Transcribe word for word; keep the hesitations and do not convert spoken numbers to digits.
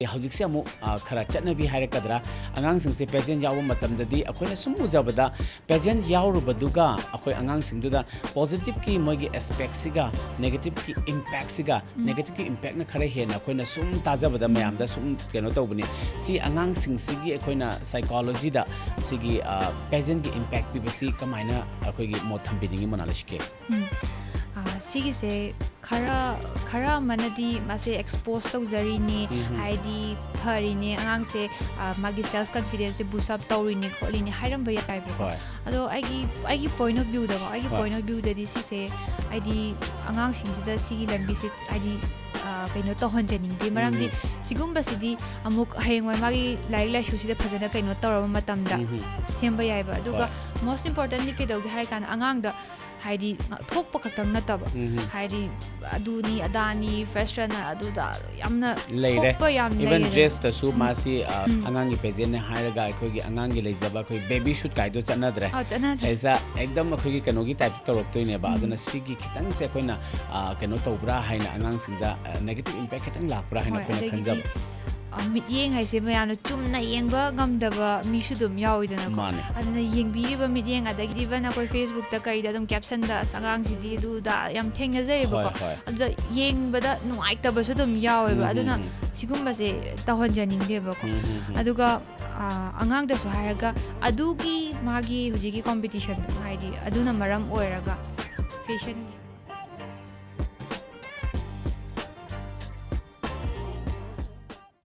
ꯍꯧꯖꯤꯛꯁꯦ ꯑꯃꯨꯛ, ꯑ, ꯈꯔ ꯆꯠꯅꯕꯤ ꯍꯥꯏꯔꯛꯀꯗ꯭ꯔꯥ, ꯑꯉꯥꯡꯁꯤꯡꯁꯦ pageant ꯌꯥꯎꯕ ꯃꯇꯝꯗꯗꯤ ꯑꯩꯈꯣꯏꯅ ꯁꯨꯝ ꯎꯖꯕꯗ pageant ꯌꯥꯎꯔꯨꯕꯗꯨꯒ ꯑꯩꯈꯣꯏ ꯑꯉꯥꯡꯁꯤꯡꯗꯨꯗ positiveꯀꯤ ꯃꯣꯏꯒꯤ aspectꯁꯤꯒ negativeꯀꯤ impactꯁꯤꯒ, ꯎꯝ꯫ negativeꯀꯤ impactꯅ ꯈꯔ ꯍꯦꯟꯅ ꯑꯩꯈꯣꯏꯅ ꯁꯨꯝ ꯇꯥꯖꯕꯗ, ꯎꯝ꯫ ꯃꯌꯥꯝꯗ ꯁꯨꯝ ꯀꯩꯅꯣ ꯇꯧꯕꯅꯤ꯫ ꯁꯤ ꯑꯉꯥꯡꯁꯤꯡꯁꯤꯒꯤ ꯑꯩꯈꯣꯏꯅ psychologyꯗ ꯁꯤꯒꯤ, ꯑ, pageantꯀꯤ impact ꯄꯤꯕꯁꯤ ꯀꯃꯥꯏꯅ ꯑꯩꯈꯣꯏꯒꯤ ꯃꯣꯠ ꯊꯝꯕꯤꯅꯤꯡꯉꯤ, ꯃꯣꯅꯥꯂꯤꯁ ꯀꯦ? ꯎꯝ꯫ ꯑ, ꯁꯤꯒꯤꯁꯦ ꯈꯔ, ꯈꯔ ꯑꯃꯅꯗꯤ ꯃꯥꯁꯦ expose ꯇꯧꯖꯔꯤꯅꯦ, ꯎꯝ꯫ ꯍꯥꯏꯗꯤ ꯐꯔꯤꯅꯦ, ꯑꯉꯥꯡꯁꯦ, ꯑ, ꯃꯥꯒꯤ self confidenceꯁꯦ boost up ꯇꯧꯔꯤꯅꯦ ꯈꯣꯠꯂꯤꯅꯦ ꯍꯥꯏꯔꯝꯕ ꯌꯥꯏꯕꯀꯣ꯫ ꯍꯣꯏ꯫ ꯑꯗꯣ ꯑꯩꯒꯤ, ꯑꯩꯒꯤ point of viewꯗꯀꯣ, ꯑꯩꯒꯤ ꯍꯣꯏ꯫ Point of viewꯗꯗꯤ ꯁꯤꯁꯦ ꯍꯥꯏꯗꯤ ꯑꯉꯥꯡꯁꯤꯡꯁꯤꯗ ꯁꯤꯒꯤ ꯂꯝꯕꯤꯁꯦ ꯍꯥꯏꯗꯤ, ꯑ, ꯀꯩꯅꯣ ꯇꯧꯍꯟꯖꯅꯤꯡꯗꯦ꯫ ꯃꯔꯝꯗꯤ ꯎꯝ꯫ ꯁꯤꯒꯨꯝꯕꯁꯤꯗꯤ ꯑꯃꯨꯛ ꯍꯌꯦꯡꯋꯥꯏ ꯃꯥꯒꯤ ꯂꯥꯏꯔꯤꯛ ꯂꯥꯏꯁꯨꯁꯤꯗ ꯐꯖꯅ ꯀꯩꯅꯣ ꯇꯧꯔꯕ ꯃꯇꯝꯗ ꯎꯝ꯫ ꯁꯦꯝꯕ ꯌꯥꯏꯕ꯫ ꯑꯗꯨꯒ ꯍꯣꯏ꯫ most importantly ꯀꯩꯗꯧꯒꯦ ꯍꯥꯏ ꯀꯥꯟꯗ ꯑꯉꯥꯡꯗ ꯍꯥꯏꯗꯤ ꯊꯣꯛꯄ ꯈꯛꯇꯪ ꯅꯠꯇꯕ, ꯎꯝ꯫ ꯍꯥꯏꯗꯤ ꯑꯗꯨꯅꯤ ꯑꯗꯥꯅꯤ first runner ꯑꯗꯨꯗ ꯌꯥꯝꯅ ꯂꯩꯔꯦ꯫ ꯊꯣꯛꯄ ꯌꯥꯝ Even ꯂꯩꯌꯦꯗꯅ꯫ dressꯇꯁꯨ ꯎꯝ꯫ ꯃꯥꯁꯤ, ꯑ, ꯎꯝ꯫ ꯑꯉꯥꯡꯒꯤ pageantꯅꯦ ꯍꯥꯏꯔꯒ ꯑꯩꯈꯣꯏꯒꯤ ꯑꯉꯥꯡꯒꯤ ꯂꯩꯖꯕ ꯑꯩꯈꯣꯏ baby suit ꯀꯥꯏꯗꯣ ꯆꯠꯅꯗ꯭ꯔꯦ꯫ ꯑꯥ, ꯆꯠꯅꯗ꯭ꯔꯦ꯫ ꯁꯤꯗ ꯑꯦꯛꯗꯝ ꯑꯩꯈꯣꯏꯒꯤ ꯀꯩꯅꯣꯒꯤ typeꯇ ꯇꯧꯔꯛꯇꯣꯏꯅꯦꯕ꯫ ꯎꯝ꯫ ꯑꯗꯨꯅ ꯁꯤꯒꯤ ꯈꯤꯇꯪꯁꯦ ꯑꯩꯈꯣꯏꯅ, ꯑ, ꯀꯩꯅꯣ ꯇꯧꯕ꯭ꯔꯥ ꯍꯥꯏꯅ ꯑꯉꯥꯡꯁꯤꯡꯗ, ꯑ, negative impact ꯈꯤꯇꯪ ꯂꯥꯛꯄ꯭ꯔꯥ ꯍꯥꯏꯅ ꯍꯣꯏ, ꯑꯩꯈꯣꯏꯅ ꯑꯗꯒꯤꯗꯤ, ꯈꯟꯖꯕ꯫ ꯑ, ꯃꯤꯠꯌꯦꯡ ꯍꯥꯏꯁꯦ ꯃꯌꯥꯝꯅ ꯆꯨꯝꯅ ꯌꯦꯡꯕ ꯉꯝꯗꯕ ꯃꯤꯁꯨ ꯑꯗꯨꯝ ꯌꯥꯎꯋꯤꯗꯅꯀꯣ꯫ ꯃꯥꯅꯦ꯫ ꯑꯗꯨꯅ ꯌꯦꯡꯕꯤꯔꯤꯕ ꯃꯤꯠꯌꯦꯡ, ꯑꯗꯒꯤꯗꯤ even ꯑꯩꯈꯣꯏ Facebookꯇ ꯀꯩꯗ ꯑꯗꯨꯝ captionꯗ "ꯑꯁ, ꯑꯉꯥꯡꯁꯤꯗꯤ ꯑꯗꯨꯗ" ꯌꯥꯝ ꯊꯦꯡꯅꯖꯩꯌꯦꯕꯀꯣ꯫ ꯍꯣꯏ, ꯍꯣꯏ꯫ ꯑꯗꯨꯗ ꯌꯦꯡꯕꯗ ꯅꯨꯡꯉꯥꯏꯇꯕꯁꯨ ꯑꯗꯨꯝ ꯌꯥꯎꯋꯦꯕ꯫ ꯎꯝ, ꯑꯗꯨꯅ ꯎꯝ, ꯎꯝ꯫ ꯁꯤꯒꯨꯝꯕꯁꯦ ꯇꯧꯍꯟꯖꯅꯤꯡꯗꯦꯕꯀꯣ꯫ ꯎꯝ, ꯎꯝ, ꯎꯝ꯫ ꯑꯗꯨꯒ, ꯑ, ꯑꯉꯥꯡꯗꯁꯨ ꯍꯥꯏꯔꯒ ꯑꯗꯨꯒꯤ ꯃꯥꯒꯤ ꯍꯧꯖꯤꯛꯀꯤ competitionꯗꯣ, ꯍꯥꯏꯗꯤ ꯑꯗꯨꯅ ꯃꯔꯝ ꯑꯣꯏꯔꯒ fashionꯒꯤ